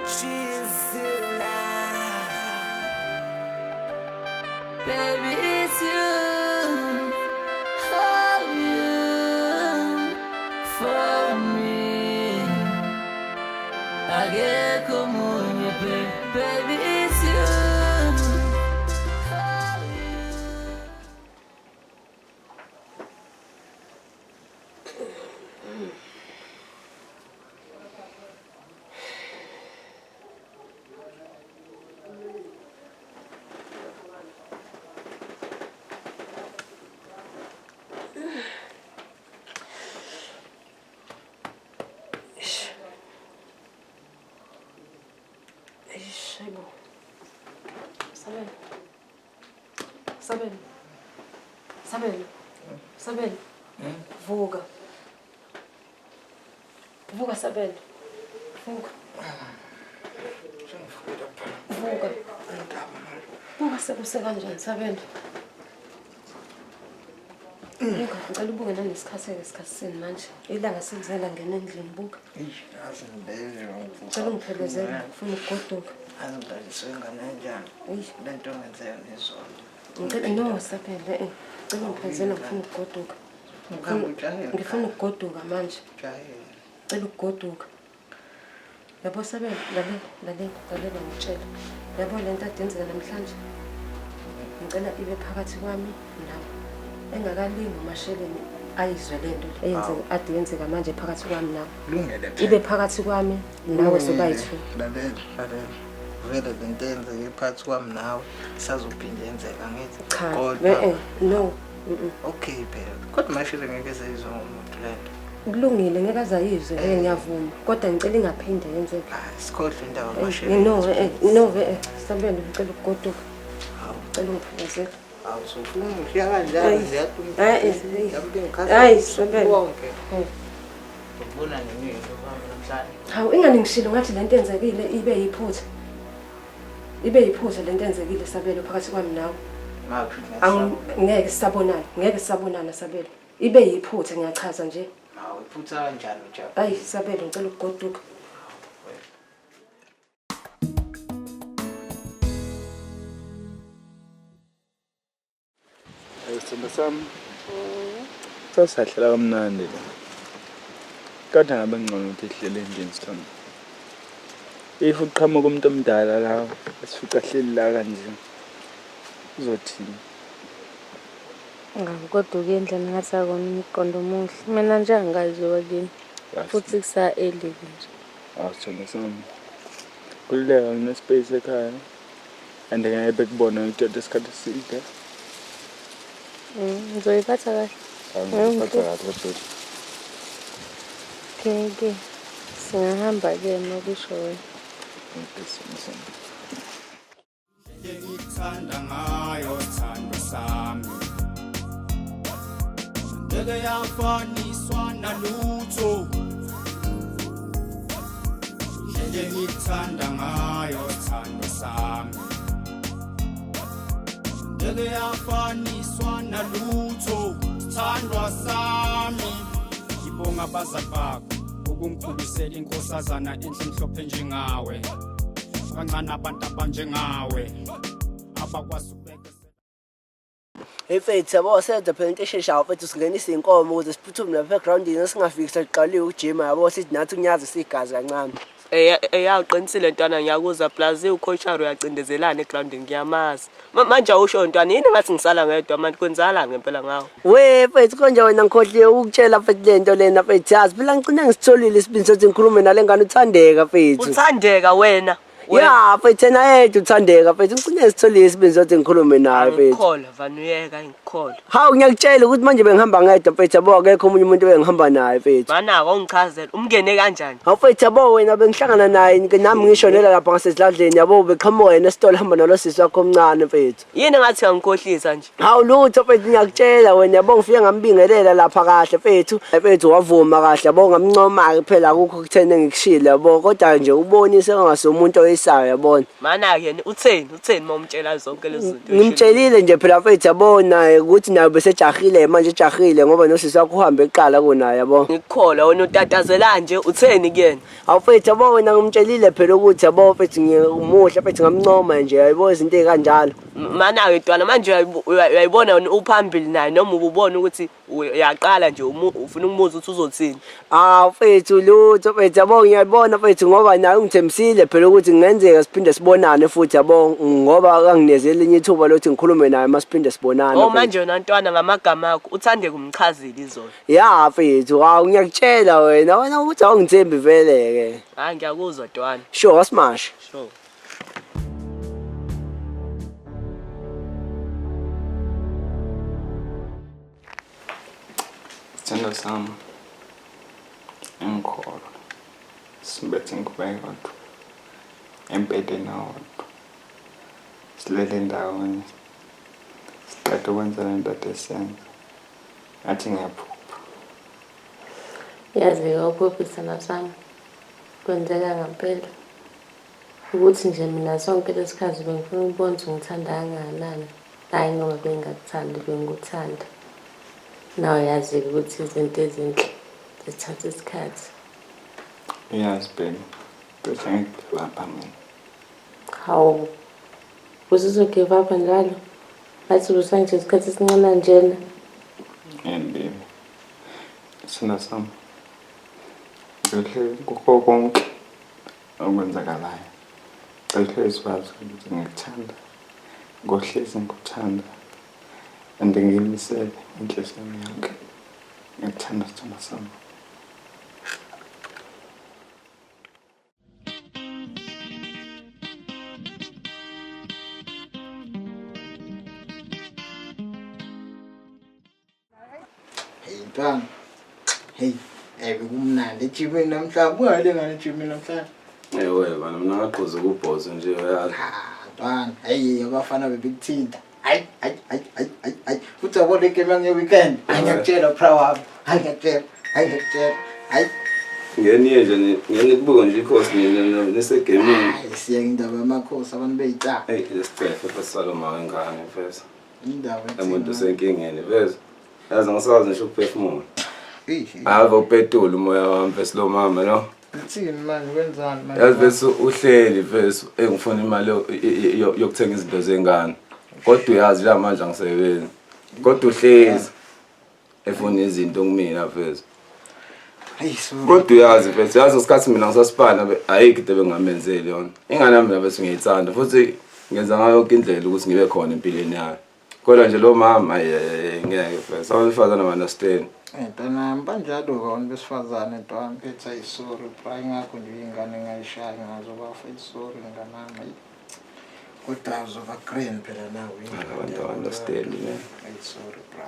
She's Baby, it's you, oh you, for me. Akekho omunye, babe. Baby, it's you, oh you. Eish, hayibo. Sabelo. Sabelo. Sabelo. Sabelo. Vuka. Vuka Sabelo. Vuka. Vuka. Buka sekuse kanjani Sabelo. Buka, ngicela ubuke nanesikhathi-ke isikhathi sini manje. Ilanga selize langena endlini buka. Eish, yazi ngilele Ngicela ungiphelezele ngifuna ukugoduka. Yazi ngidlaliswe ingane kanjani. Eish. Le nto engenzeka nezolo. Ngicela no Sabelo, eh. Ngicela ungiphelezele ngifuna ukugoduka. Ngihambe ujahile. Ngifuna ukugoduka manje. Ujahile. Ngicela ukugoduka. Yabo Sabelo, lalela, lalela, lalela ngikutshela. Yabo le nto ade yenzeka namhlanje. Ngicela ibe phakathi kwami nawe. Engakalingi umasheleni ayizwe le nto eyenzeka ade yenzeka manje phakathi kwami nawe. Kulungile phela. Ibe phakathi kwami nawe sobayi-two. Lalela, lalela. Vele le nto eyenzeke phakathi kwami nawe isazophinde yenzeka angithi. Cha, Kodwa eh, no. okay phela. Kodwa mashele ngeke seyizwe ngomuntu le nto. Kulungile ngeke aze ayizwe, eh ngiyavuma. Kodwa ngicela ingaphinde yenzeke. Hayi, sikhohlwe indaba Eh, mashele. No, eh, no, eh, Sabelo ngicela ukugoduka. Hawu, Ngicela ungiphelezele. hawu sofuna ungishiya kanjalo nje Hayi, yathi hayi, Sabelo. Bonke. Ubona nini ukuhamba namhlanje? Hawu ingani ngishilo ngathi lento enzekile ibe yiphutha. Ibe yiphutha lento enzekile Sabelo phakathi kwami nawe. Maphi Ngeke sisabonana, ngeke sisabonana Sabelo. Ibe yiphutha ngiyachaza nje. Hawu, iphutha kanjani ujabu? Hayi Sabelo ngicela ukugoduka. Sithando sami. Sasadlala kamnandi la. Kodwa ngabe ngcono ukuthi sihlele endlini sithando. If uqhamuka umuntu omdala la esifica hleli la kanje. Uzothini? Ngabe kodwa uke endlini ngathi akona umqondo omuhle. Mina nje angikaziwa kini. Futhi kusa-early nje. Awu sithando sami. Khululeka ngine-space ekhaya. And ngeke bekubona ngithatha isikhathi eside. Ngizoyiphatha kahle. Hawu ngizophatha kahle futhi. Okay, ke. Singahamba-ke uma kusho wena. Okay, sithando sami. Engikuthanda ngayo thando sami ngeke yafaniswa nalutho engikuthanda ngayo thando sami ngeke yafaniswa nalutho thandwa sami ngibonga abazali bakho ukungikhulisela inkosazana enhle mhlophe njengawe kancane abantu abanjengawe abakwazi ukubekezela. Hey mfethu yabo senza phela into esheshayo mfethu singenise iy'nkomo ukuze siphuthume lapha egrawundini singafiki sesiqaliwe ukujima yabo sithi nathi kunyaze sigazi kancane. Eya uqinisile ntwana ngiyakuzwa plus ucoach Aro uyacindezelana egrawundini ngiyamazi. Manje awusho ntwana yini ngathi ngisala ngedwa manje kwenzakalani ngempela ngawo? We mfethu konje wena ngikhohliwe ukukutshela mfethu le nto lena mfethu yazi phela ngigcine ngisitholile isibindi sokuthi ngikhulume nale ngane uThandeka mfethu. Uthandeka wena. Ya mfethu yena yedwa uThandeka mfethu ngigcine ngisitholile isibindi sokuthi ngikhulume naye mfethu. Angikholwa vanuyeka ngikholwa. Hawu ngiyakutshela ukuthi manje bengihamba ngedwa mfethu yabo akekho omunye umuntu ebengihamba naye mfethu. Manako ungichazela umngene kanjani? Hawu mfethu yabo wena bengihlangana naye nami ngishonela lapha ngaseziladleni yabo beqhamuka yena esitolo hamba nalo sisi wakho omncane mfethu. Yini ngathi uyangikhohlisa nje? Hawu lutho mfethu ngiyakutshela wena yabo ngifike ngambingelela lapha kahle mfethu. Mfethu wavuma kahle yabo ngamncoma-ke phela akukho kutheni engikushilo yabo kodwa nje ubonise engase umuntu oyisayo yabona. Mana-ke yena utheni utheni uma umtshela zonke lezi zinto? Ngimtshelile nje phela mfethu yabo naye uthandeka ukuthi naye besejahile manje ejahile ngoba nosisi wakho uhambe kuqala kunaye yabo. Ngikukholwa wena utatazela nje utheni kuyena? Awu mfethu yabo wena ngimtshelile phela ukuthi yabo mfethu ngimuhle mfethu ngamncoma nje yabo izinto ey'kanjalo. Mana-ke ntwana manje uyayibona wena uphambili naye noma ububona ukuthi uyaqala nje ufuna ukumuza ukuthi uzothini. Hawu mfethu lutho mfethu yabo ngiyayibona mfethu ngoba naye ungithembisile phela ukuthi kungenzeka siphinde sibonane futhi yabo ngoba kanginikeze elinye ithuba lokuthi ngikhulume naye uma siphinde sibonana. Oh manje wena ntwana ngamagama akho uthande kumchazile izolo. Ya mfethu hawu ngiyakutshela wena wena ukuthi awungithembi vele ke. Hayi ngiyakuzwa ntwana. Sure smash. Sure. Sithando sami engikholwa sibethe ingubo eyodwa embhedeni owodwa silele ndawonye siqeda ukwenza le nto ade siyenza ngathi ngiyaphupha. Yazi-ke awuphuphi sithandwa sami, kwenzeka ngampela. Ukuthi nje mina sonke lesikhathi bengifuna ukubona ukuthi ungithanda kangakanani. Hhayi ngoba bengingakuthandi, bengikuthanda. Nawe uyazi-ke ukuthi izinto ezinhle zithatha isikhathi. Uyazi baby, bese ngigive up mina. Hawu, usuzo-give up njalo? Ngathi ubusanje isikhathi esincane kanjena. And baby, sithando sami, ngiyohlezi kukho konke okwenzakalayo. Cela wazi ukuthi ngikuthanda, ngohlezi ngikuthanda and ngiyimisele inhliziyo yami yonke. Ngiyakuthanda sithandwa sami. Hey mntwana. Hey, hey bekumnandi ejimini namhlanje. Ungayile ngane ejimini namhlanje. Ewe bana mina ngagqoza ukubhozo nje uyazi. Ah, mntwana. Hey, abafana bebekuthinta. Hayi, hayi, hayi, hayi, hayi, hayi. Futhi yabona igame yange weekend. Hayi ngiyakutshela bra wami. Hayi ngiyakutshela. Hayi ngiyakutshela. Hayi. Ngeniye nje ngeke nikubuke nje ikhosi nisegemini. Hayi siya indaba yamakhosi abantu beyitshaka. Hey lesicefe futhi saloma wengane mfethu. Indaba Umuntu usenkingeni mfethu. Yazi ngisazi ngisho ukuphefumula. Ave upetula umoya wami mfethu lo mama lo. Uthini manje wenzani manje? Yazi mfethu uhleli mfethu engifuna imali yokuthenga izinto zengane. Kodwa uyazi la manje angisebenzi. Kodwa uhlezi efuna izinto kumina mfethu. Hayi sorry. Kodwa uyazi mfethu yazi ngesikhathi mina ngisasipana ayikho into ebengamenzeli yona. Ingane yami mina bese ngiyithanda futhi ngenza ngayo yonke indlela ukuthi ngibe khona empilweni yayo. Kodwa nje lo mama hayi ngeke mfethu. Abantu besifazane ba-understand. Eh mntanami banjalo-ke abantu besifazane ntwana mfethu ayi sorry bra ingakho nje iy'ngane ngayishayi ngazo bafethu sorry mntanami ayi kodwa uzoba grand phela nawe Abantu ba-understand man. ayi sorry bra.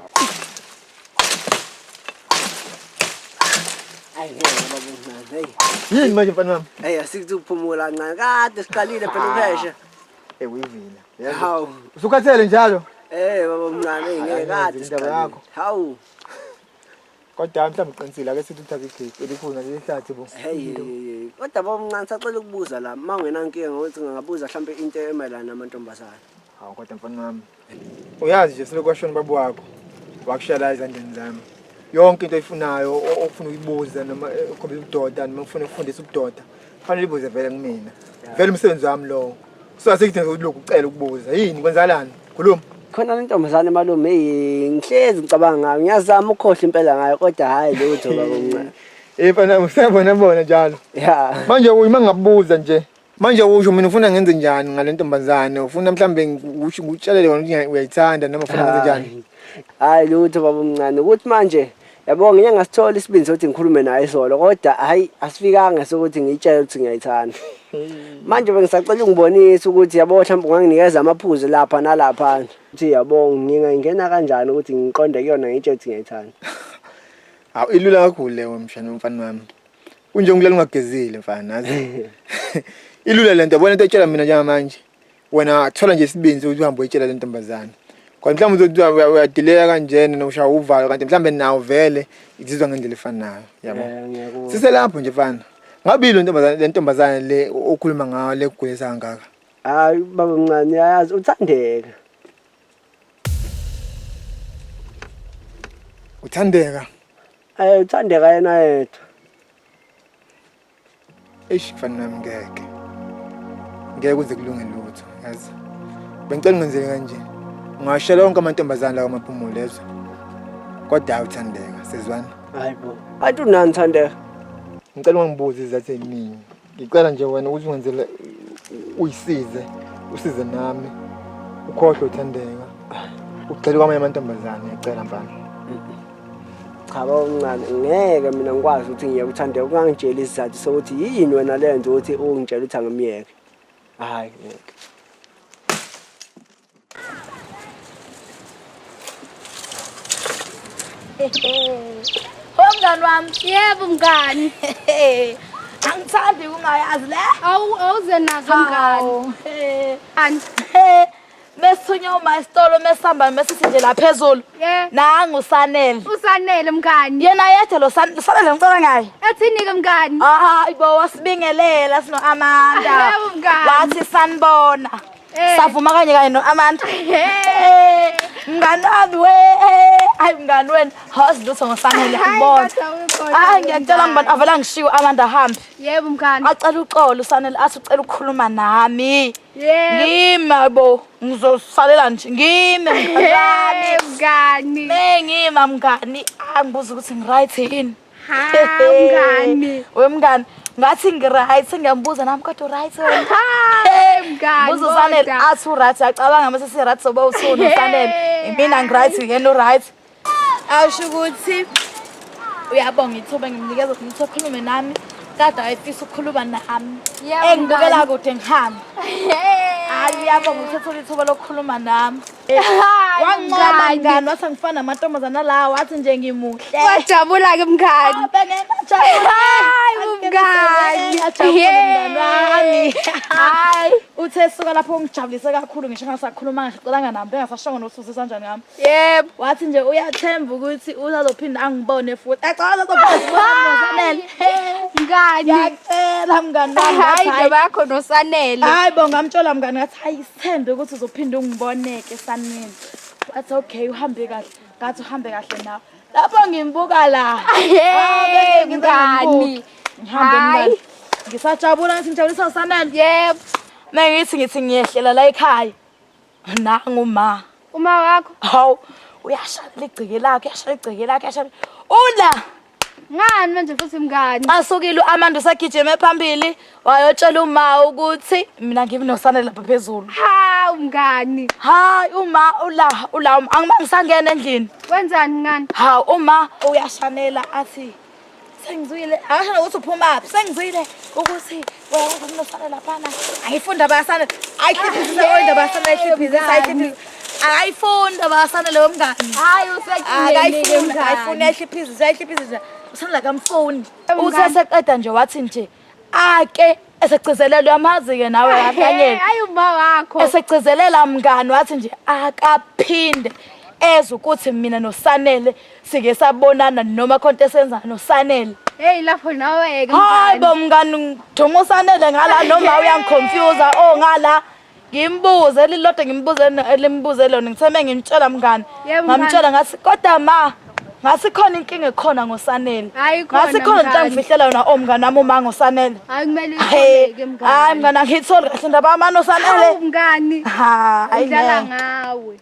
Hayi ngeke baba omncane hey. Yini manje mfana wami? Hey asithi ukuphumula kancane. Kade siqalile phela ukuhesha. Eh uyivila. Hawu. Usukhathele njalo? Eh baba omncane hey ngeke kade Indaba siqalile. yakho. Hawu. Kodwa mhlawumbe uqinisile ake sithi uthathe igesi elikhulu leli hlathi bo. Hey kodwa baba omncane sacela ukubuza la uma ungenankinga ngokuthi ngingabuza mhlampe into emayelana namantombazane. Hawu kodwa mfana wami. Uyazi nje selokhu kwashona ubaba wakho wakushiya la ezandleni zami. Yonke into oyifunayo ofuna ukuyibuza noma ukhombisa ubudoda noma ufuna ukufundisa ubudoda kufanele uyibuze vele kumina. Vele umsebenzi wami lowo. So asikudinga ukuthi lokhu ucela ukubuza. Yini kwenzakalani? Khuluma. Khona le ntombazane malume hey ngihlezi ngicabanga ngayo ngiyazama ukukhohlwa impela ngayo kodwa hhayi lutho baba omncane. Eh mfana wami usiyabona bona njalo. Ya. Manje uma ngingabuza nje manje usho mina ufuna ngenze njani ngale ntombazane ufuna mhlambe ngikusho ngikutshelele wena ukuthi uyayithanda noma ufuna ngenze njani? Hayi lutho baba omncane ukuthi manje yabo ngike ngasithola isibindi sokuthi ngikhulume naye izolo kodwa hayi asifikanga sokuthi ngiyitshele ukuthi ngiyayithanda. Manje bengisacela ungibonise ukuthi yabo mhlawumbe unganginikeza amaphuzu lapha nalapha ukuthi yabo ngingayingena kanjani ukuthi ngiqonde kuyona ngiyitshele ukuthi ngiyayithanda. Hawu ilula kakhulu leyo mshana mfana wami. Kunjengokulala ungagezile mfana yazi. Ilula lento yabona into etshela mina njengamanje. Wena thola nje isibindi sokuthi uhambe uyitshela le ntombazane. Kodwa mhlawumbe uzothi uyadileya kanjena nokushaya uvalo kanti mhlawumbe nawo vele izizwa ngendlela efanayo yabo. Ngiyakuzwa. Siselapho nje mfana. Ngabe yilo ntombazane le ntombazane le okhuluma ngayo le kugulisa kangaka. Hayi baba omncane uyayazi uthandeka. Uthandeka. Eh uthandeka yena yedwa. Eish mfana nami ngeke. Ngeke kuze kulunge lutho, yazi. Bengicela ungenzele kanje. Ungashela wonke amantombazane la kwamaphumulo lezo. Kodwa hayi uthandeka, sezwana. Hayibo. Kanti unani Thandeka? Ngicela ungangibuzi izathu eziningi. Ngicela nje wena ukuthi ungenzele uyisize, usize nami. Ukhohlwe uthandeka. Ugxile kwamanye amantombazane, ngiyacela mfana. Cha baba omncane ngeke mina ngikwazi ukuthi ngiyeke uThandeka ungangitsheli isizathu sokuthi yini wena lenza ukuthi ungitshele ukuthi angimyeke. Hayi ngeke. Ho mngani wami. Yebo mngani. Angithandi ukungayazi le. Awu awuze nazo mngani. Ani. Mesithunywa uma esitolo mesihamba mesithi nje la phezulu. Nangu uSanele. Usanele mngani. Yena yedwa lo Sanele ngicela ngaye. Ethini ke mngani? Hayi bo wasibingelela sino Amanda. Yebo mngani. Wathi sanibona. Eh. Savuma kanye kanye no Amanda. Eh. Mngani wami we. Hayi mngani wena, hazi lutho ngoSanele ngibona. Hayi ngiyakutshela ngibona avela ngishiwe Amanda hambe. Yebo mngani. Acela uxolo uSanele athi ucela ukukhuluma nami. Yebo. Ngima bo, ngizosalela nje. Ngime mngani. Mngani. Mengima mngani, angibuza ukuthi ngiright yini. Ha mngani. We mngani, ngathi ngiright ngiyambuza nami kodwa uright wena. Hey mngani. Buza uSanele athi uright acabanga mase si right soba uthuni uSanele. Mina ngiright yena uright. Asho ukuthi uyabonga ithuba ngimnikeza ukuthi akhulume nami. Kade ayefisa ukukhuluma nami. Yebo, Engibukela mngani. kude ngihambe. Hayi uyabonga ukuthi uthole ithuba lokukhuluma nami. Hayi, Wangincoma mngani. mngani wathi angifana namantombazana lawa wathi nje ngimuhle. Wajabula ke mngani. Hayi mngani. Ajabule mngani wami. Hayi. Uthe suka lapho ungijabulise kakhulu ngisho ngasakhuluma ngisho nami bengasashongo nokuthi uzizwa kanjani ngami. Yebo. Wathi nje uyathemba ukuthi usazophinda angibone futhi. Acabanga uzophinda sibonane noSanele. Mngani. Ngiyacela mngani wami. Hayi Ngathi, indaba yakho noSanele. Hayi bo ngamtshela mngani ngathi hayi sithembe ukuthi uzophinda ungiboneke Sanele. Wathi okay uhambe kahle. Ngathi uhambe kahle nawe. Lapho ngimbuka la. Hey, Ah, bese ngize mngani. ngimbuke. Ngihambe Hayi. mngani. Ngisajabula ngathi ngijabulisa uSanele. Yebo. Mengithi ngithi ngiyehlela la ekhaya. Nangu ma. Uma wakho. Hawu uyashala ligceke lakhe, uyashala igceke lakhe, uyashala. Ula Ngani manje futhi mngani? Asukile uAmanda usagijime phambili wayotshela uma ukuthi mina ngimi noSanele lapha phezulu. Hawu mngani. Hayi uma ula ula angima ngisangena endlini. Wenzani mngani? Hawu uma uyashanela athi sengizwile akasho ukuthi uphumaphi sengizwile ukuthi wena unosana laphana ayifunda abasanele ayikhiphize indaba yasanele ayikhiphize ayikhiphize akayifunda abasanele womngani Hayi usekingenile akayifuni ayifuni ayihliphize ayihliphize usanele akamfuni Mngani. uthe seqeda nje wathi nje ake esegcizelela uyamazi-ke nawe akanyela Hayi uma wakho. esegcizelela mngani wathi nje akaphinde ezwe ukuthi mina noSanele sike sabonana noma khonto esenza noSanele. Hey lapho nawe ke Hayi bo mngani ngiduma uSanele ngala noma uyangiconfuse oh ngala ngimbuze elilodwa ngimbuze elimbuze lona ngitheme ngimtshela mngani Yebo, mngani. ngamtshela ngathi kodwa ma ngathi khona inkinga ekhona ngoSanele Hayi khona, ngathi khona into mngani. angifihlela yona oh mngani wami uma ngoSanele Hayi kumele Hey, uyitholeke mngani. hayi mngani angiyitholi kahle indaba yami noSanele Hawu mngani. Hayi Udlala ngeke. ngawe.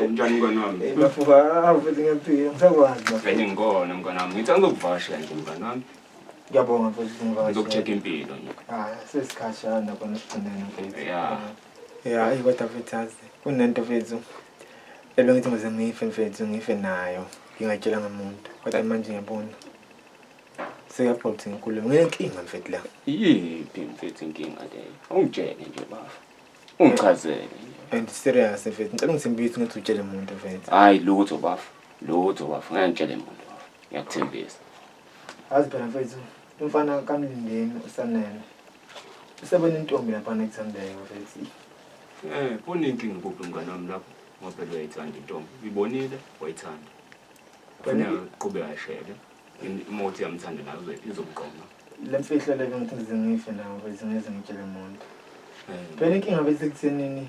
Njani mngani wami? Eh bafuka awu mfethu ngiyaphila ngisakwazi bafo. Vele ngikona mngani wami. Ngithi angizokuvakashela nje mngani wami. Ngiyabonga mfethu ngivakashela. Ngizokucheck impilo nje. Ah sesikhashana kona sigcinene mfethu. Yeah. Ya hayi kodwa mfethu yazi kunento mfethu ebengithi ngize ngife mfethu ngife nayo ngingatshelanga muntu kodwa manje ngiyabona sekuyaphoqa ukuthi ngikhulume nginenkinga mfethu la. Yiphi mfethu inkinga leyo? Ungitshele nje bafo. Ungichazele. And serious mfethu ngicela ungithembise ukuthi utshele umuntu mfethu. Hayi lutho bafo. Lutho bafo. Ngeke ngitshele muntu bafo. Ngiyakuthembisa. Yazi phela mfethu umfana kaMlindeni uSanele usebona intombi laphana ekuthandeka mfethu. Eh, kunenkinga kuphi mngani wami lapho? Ngoba phela uyayithanda intombi. Uyibonile, wayithanda. Kufuneka uqhubeke ashele. Uma uthi uyamthanda nawe izomqoma. Le mfihlo le bengithi ngize ngife nawe bese ngeze ngitshele umuntu. Phela inkinga bese kuthenini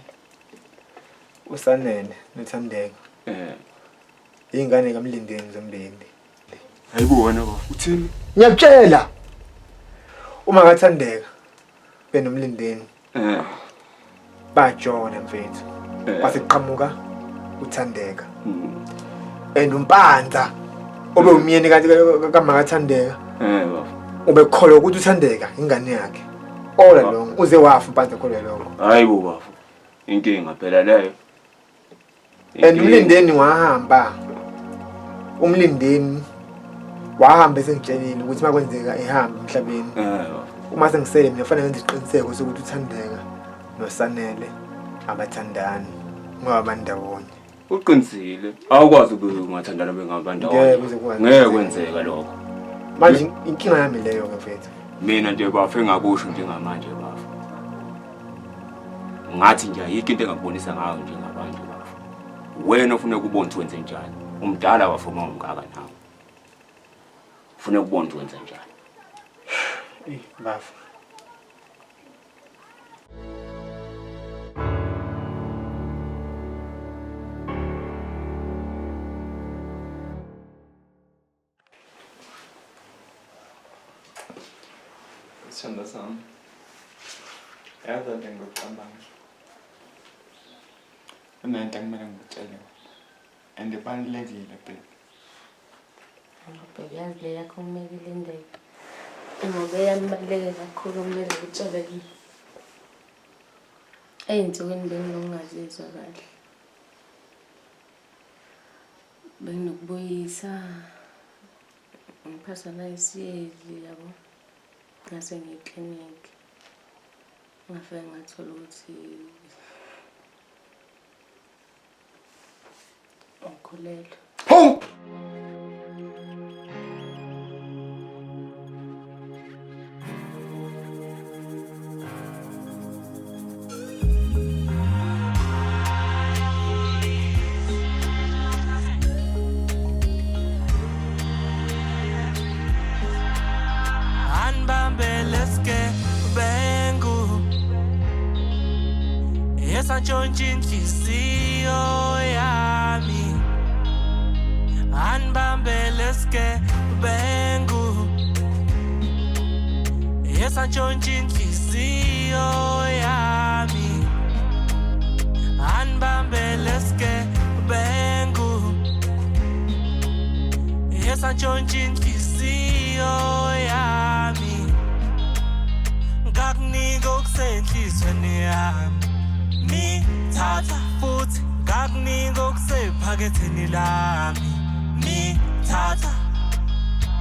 uSanele noThandeka. Ingane kaMlindeni zombili. Hayibo wena bafo, uthini? Ngiyakutshela. Uma kaThandeka benoMlindeni. Bajona mfethu. Kwase kuqhamuka uThandeka. And uMpanza obe umyeni kanti kaMakaThandeka. Bafo. Ubekholwa ukuthi uThandeka ingane yakhe. All along uze wafa uMpanza kholwa lokho. Hayibo bafo. Inkinga phela leyo. And uMlindeni wahamba. Umlindeni wahamba esengitshelile ukuthi makwenzeka ehamba emhlabeni. Uma sengisele mina kufanele ngenze isiqiniseko sokuthi uThandeka noSanele abathandani ngoba bandawonye. Uqinisile. Awukwazi ukube ungathandana bengabandawonye. Ngeke kuze kwenze. Ngeke kwenzeka lokho. Manje inkinga yami leyo ke mfethu. Mina nje bafo engakusho njengamanje bafo. Ngathi nje ayikho into engakubonisa ngayo njengabantu bafo. Wena ufuna ukubona ukuthi wenze njani. Umdala bafo uma ungaka nawe. Ufuna ukubona ukuthi wenze njani. Eh bafo. Sithando sami. Yazi ade ngikucabanga. Kunento ekumele ngikutshele yona. And ibalulekile baby. Baby, yazi le yakho kumele ilindeke. Ngoba eyami ibaluleke kakhulu kumele ngikutshele yona. Ey'nsukwini benginokungazizwa kahle. Benginokubuyisa, ngiphathwa nayisiyezi yabo. Ngase ngiye eklinikhi. Ngafike ngathola ukuthi ngikhulelwe. Hawu! Anibambele Esantshontsha inhliziyo yami. Anibambele sigebengu. Esantshontsha inhliziyo yami. Anibambele sigebengu. Esantshontsha inhliziyo yami. Ngakunika okusenhlizweni yami. Nithatha futhi ngakunika okusephaketheni lami. Nithatha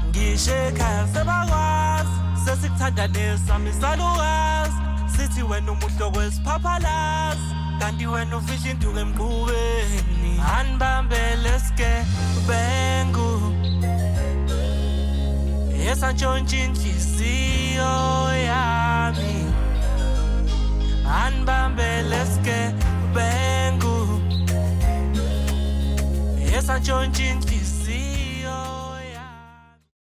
ngisho ekhaya sebakwazi sesikuthanda nesami salukazi sithi wena umuhle okwesiphaphalazi kanti wena ufihla induku emqubeni. Anibambele sigebengu esantshontsha inhliziyo yami. Anibambele sigebengu esantshontsha inhliziyo.